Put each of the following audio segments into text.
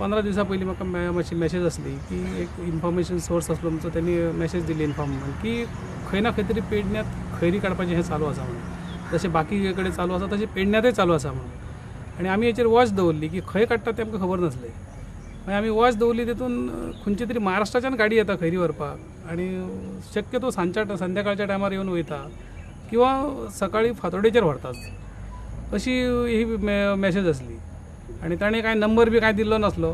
15 दिवसां पयलीं म्हाका मातशी मॅसेज आसली की एक इन्फॉर्मेशन सोर्स आसलो आमचो, तेणी मॅसेज दिली इन्फॉर्म की खंय ना खंय तरी पेडण्यांत खैरी काडपाचें हें चालू आसा म्हणून, जशें बाकी कडेन चालू आसा तशें पेडण्यांतय चालू आसा म्हणून. आनी आमी हेचेर वॉच दवरली की खंय काडटा तें आमकां खबर नासलें. मागीर आमी वॉच दवरली, तितून खंयची तरी महाराष्ट्राच्यान गाडी येता खैरी व्हरपाक आनी शक्यतो सांजच्या संध्याकाळच्या टायमार येवन वयता किंवा सकाळी फांतोडेचेर व्हरतात अशी ही मॅसेज आसली. आनी ताणें कांय नंबर बी कांय दिल्लो नासलो,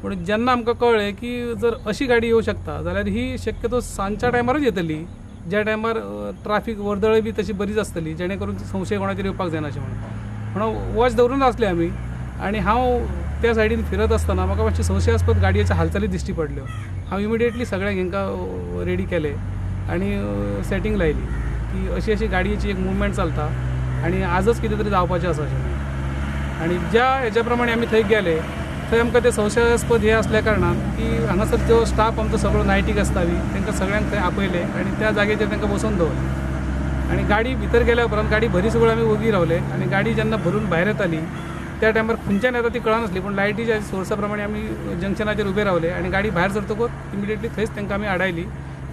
पूण जेन्ना आमकां कळ्ळें की जर अशी गाडी येवं शकता जाल्यार ही शक्यतो सांजच्या टायमारूच येतली, ज्या टायमार ट्राफीक वर्दळ बी तशी बरीच आसतली, जेणे करून संशय कोणाचेर येवपाक जायना अशें म्हणून वॉच दवरून आसले आमी. आनी हांव त्या सायडीन फिरत आसतना म्हाका मातशी संशयास्पद गाडयेच्या हालचाली दिश्टी पडल्यो. हांव इमिडिएटली सगळ्यांक हेंकां रेडी केले आनी सेटींग लायली की अशी अशी गाडयेची एक मुवमेंट चलता आनी आजच कितें तरी जावपाचें आसा अशें म्हणून. आनी ज्या हेज्या प्रमाणे आमी थंय गेले थंय आमकां ते संशयास्पद हे आसल्या कारणान की हांगासर जो स्टाफ आमचो सगळो नायटीक आसताली तांकां सगळ्यांक थंय आपयले आनी त्या जाग्याचेर तांकां बसोवन दवरले. आनी गाडी भितर गेल्या उपरांत गाडी भरी सगळ्यो आमी ओगी रावले आनी गाडी जेन्ना भरून भायर येताली त्या टायमार खंयच्यान येता ती कळनासली, पूण लायटीच्या सोर्सा प्रमाणे आमी जंक्शनाचेर उबे रावले आनी गाडी भायर सरतकूच इमिडिएटली थंयच तांकां आमी आडायली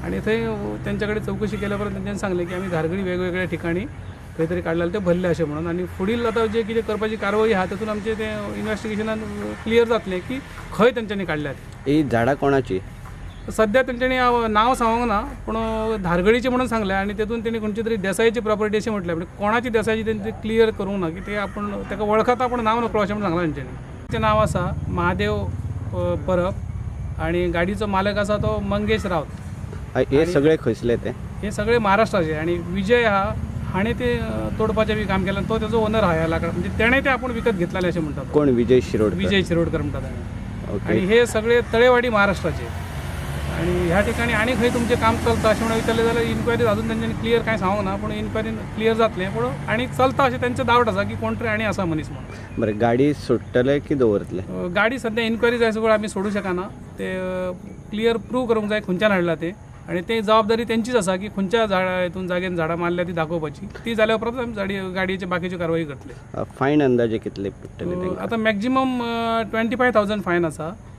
आनी थंय तेंच्या कडेन चवकशी केल्या उपरांत तेंच्यांनी सांगलें की आमी धारगळी वेगवेगळ्या ठिकाणी खंय तरी काडलेलें तें भरलें अशें म्हणून. आनी फुडील आतां जें कितें करपाची कारवाई आहा तातूंत आमचें तें इन्वेस्टिगेशनान क्लियर जातलें की खंय तेंच्यांनी काडल्यात. ही झाडां कोणाची? सद्या तेंच्यांनी नांव सांगूंक ना, पूण धारगळीचें म्हणून सांगलें आनी तेतून तेणी खंयची तरी देसायची प्रॉपर्टी अशें म्हटलें, पूण कोणाची देसायची तेंची क्लियर करूंक ना की ते आपूण ताका वळखता पूण नांव नकळो अशें म्हणून सांगलां तेंच्यांनी. तेचें नांव आसा महादेव परब आनी गाडीचो मालक आसा तो मंगेश रावत. हे सगळे खंयसले ते? हे सगळे महाराष्ट्राचे. आनी विजय आहा हाणें ते तोडपाचें बी काम केलें, तो तेजो ओनर आहा ह्या लाकडां, म्हणजे तेणें ते आपूण विकत घेतलेलें अशें म्हणटा. कोण? विजय शिरोडकर. विजय शिरोडकर म्हणटा ताणें. आनी हे सगळे तळेवाडी महाराष्ट्राचे. आनी ह्या ठिकाणी आनी खंय तुमचें काम चलता अशें म्हणून विचारलें जाल्यार इन्क्वायरी अजून तेंच्यांनी क्लियर कांय सांगूंक ना, पूण इन्क्वायरी क्लियर जातलें, पूण आनी चलता अशें तेंचें डावट आसा की कोण तरी आनी आसा मनीस म्हणून. बरें, गाडी सोडटले की दवरतले? गाडी सद्या इन्क्वायरी जाय सगळं आमी सोडूं शकना, ते क्लियर प्रूव करूंक जाय खंयच्यान हाडला ते, आनी ते जबाबदारी तेंचीच आसा की खंयच्या झाडा हितून जाग्यान झाडां मारल्या ती दाखोवपाची. ती जाल्या उपरांत आमी गाडयेची बाकीची कारवाई करतले. फायन अंदाजे कितले पडटले? आतां मॅक्झिमम 25,000 फायन आसा.